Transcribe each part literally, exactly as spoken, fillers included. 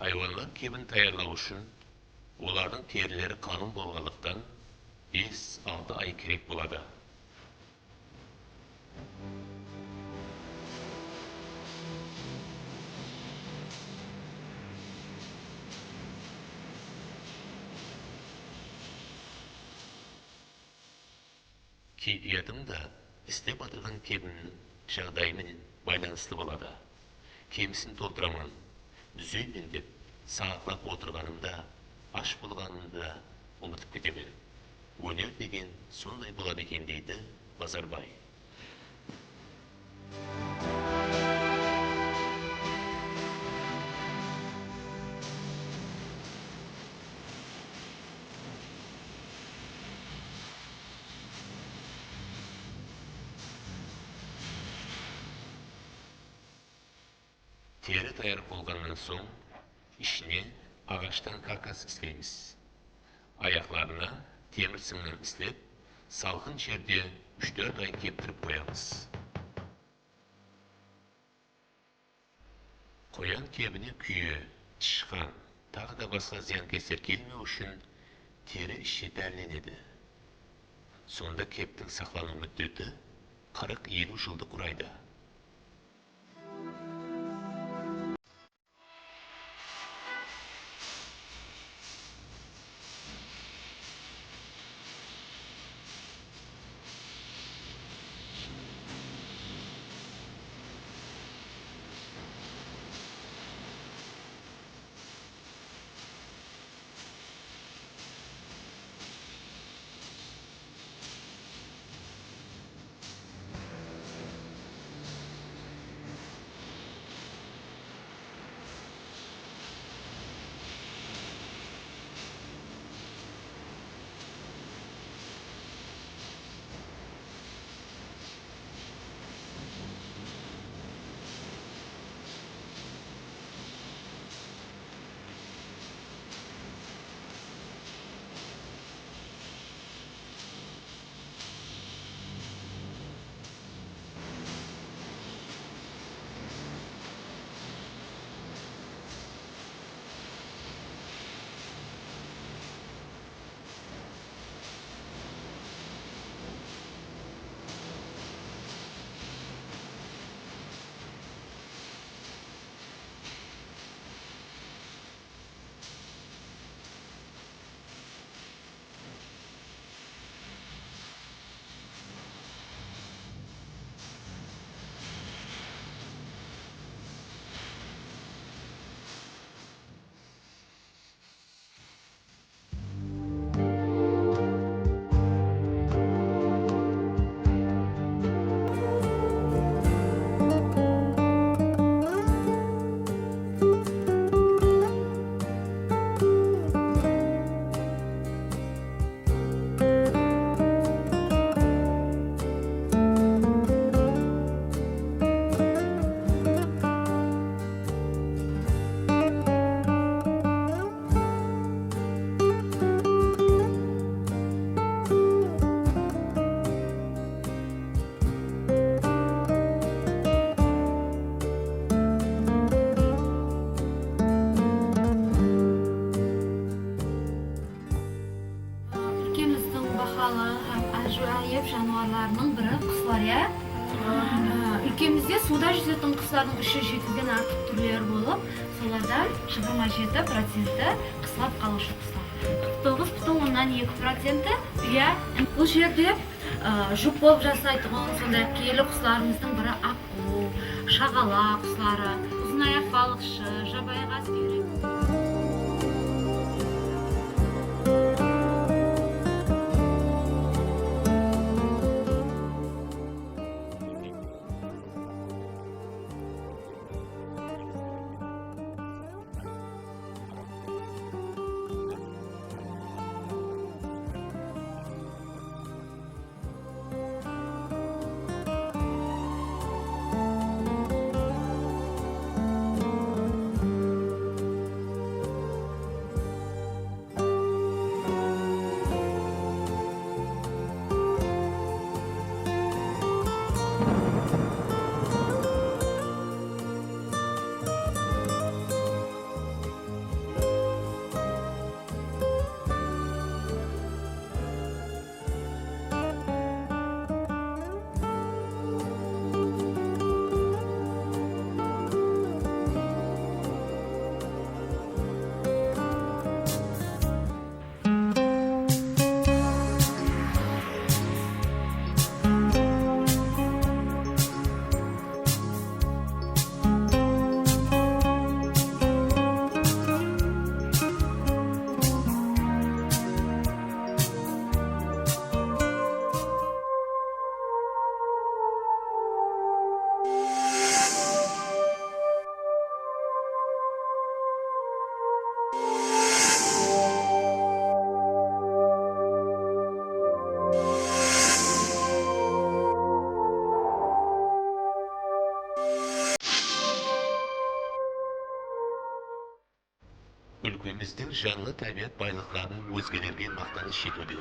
Haywanlar kebin tayarlaw ushın olardıń terileri qalın bolǵanlıqtan, bes-altı ay kerek boladı. Keypiyatım da islep atırǵan kebimniń jaǵdayı menen baylanıslı boladı. Kemisin toltıraman, dúzeymen dep saatlap otırǵanımda, ash bolǵanımdı da umıtıp ketemen. Óner degen sonday boladı eken, deydi Bazarbay. Teri tayar bolǵannan soń, ishine aǵashtan karkas isleymiz. Ayaqlarına temir simnan islep, salqın jerde úsh-tórt ay keptirip qoyamız. Qoyan kebine kúye, tıshqan, taǵı da basqa zıyankesler kelmew ushın teri ishi dárlenedi. Sonda keptiń saqlanıw múddeti qırq-eliw jıldı quraydı. Úlkemizdiń bahalı hám ájiwáyep janıwarlarınıń biri quslar, ya? Á, úlkemizde suwda júzetin quslardıń úsh júz jetiden artıq túrleri bolıp, solardan jigirma jeti procenti qıslap qalıwshı quslar. Qırq toǵız pútin onnan eki procenti uya. Bul jerde, á, jup bolıp jasaytuǵın, sonday-aq, kiyikli quslarımızdıń biri aq quw, shaǵala qusları, uzınayaq balıqshı, jabayı ǵaz úyre. Úlkemizdiń janlı tábiyat baylıqların ózgelerge maqtanısh etiwde,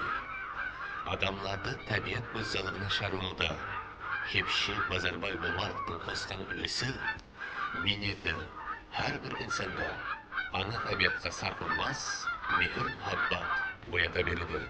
adamlardı tábiyat gózzallıǵına sharlawda kepshi Bazarbay Bomatovtıń qosqan úlesi, miyneti hár bir insanda ana tábiyatqa sarqınbas mehir-muhabbat oyata beredi.